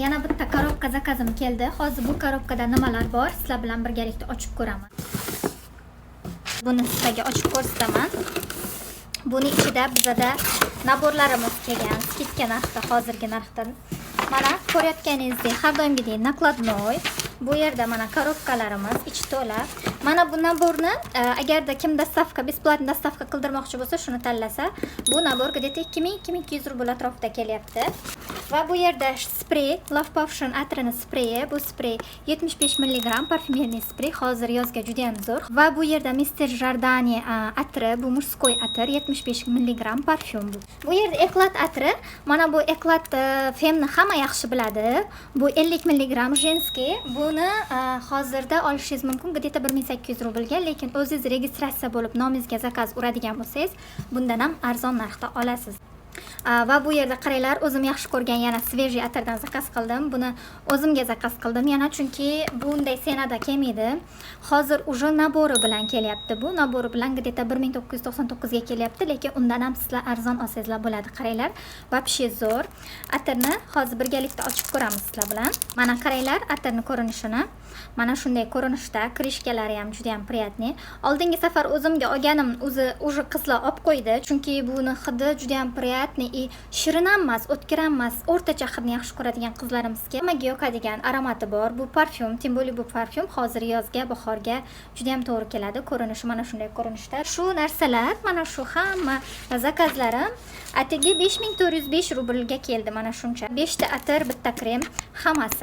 Yana bitta коробка zakazim keldi. Hozir bu коробка da nimalar bor, sizlar bilan birgalikda ochib ko'raman. Buni sizlarga ochib ko'rsataman. Buni ichida bizada набор larimiz kelgan, скидка narxda, hozirgi narxda. Mana ko'rayotganingizdek, har doimgidek накладной. Bu yerda mana коробка larimiz, ichi to'la. Mana bu набор ni agarda kim доставка, бесплатный доставка qildirmoqchi bo'lsa, shuni tanlasa, bu набор где-то 2000, 2200 rubl atrofida kelyapti. Va bu yerda sprey, Love Potion atrini spreyi. Bu sprey 75 mg, парфюмерный sprey, hozir yozga juda ham zo'r. Va bu yerda Mister Jardani atri, bu мужской atir, 75 mg, parfyum bu. Bu yerda Eclat atri. Mana bu Eclat Femni hamma yaxshi biladi. Bu 50 mg, женский. Buni hozirda olishingiz mumkin где-то 1800 rublga, lekin o'zingiz registratsiya bo'lib, nomingizga zakaz uradigan bo'lsangiz, bundan ham arzon narxda olasiz. Va bu yerda qaranglar, o'zim yaxshi ko'rgan yana свежий atirdan zakaz qildim. Buni o'zimga zakaz qildim yana, chunki bunday цена da kelmaydi. Hozir уже набор i bilan kelyapti. Bu набор i bilan где-то 1999 ga kelyapti, lekin undan ham sizlar arzon olsangizlar bo'ladi. Qaranglar, вообще zo'r. Atirni hozir birgalikda ochib ko'ramiz sizlar bilan. Mana qaranglar atirni ko'rinishini. Mana shunday ko'rinishda, крышка lari ham juda ham приятный. Oldingi safar o'zimga olganim o'zi уже qizlar olib qo'ydi, chunki buni hidi juda ham приятный и shirin ham emas, o'tkir ham emas, o'rtacha hidni yaxshi ko'radigan qizlarimizga, hammaga yoqadigan aromati bor. Bu parfyum, тем более bu parfyum hozir yozga, bahorga juda ham to'g'ri keladi. Ko'rinishi mana shunday ko'rinishda. Shu narsalar, mana shu hamma zakazlarim atigi 5405 rublga keldi, mana shuncha. 5 ta atir, bitta krem, hammasi.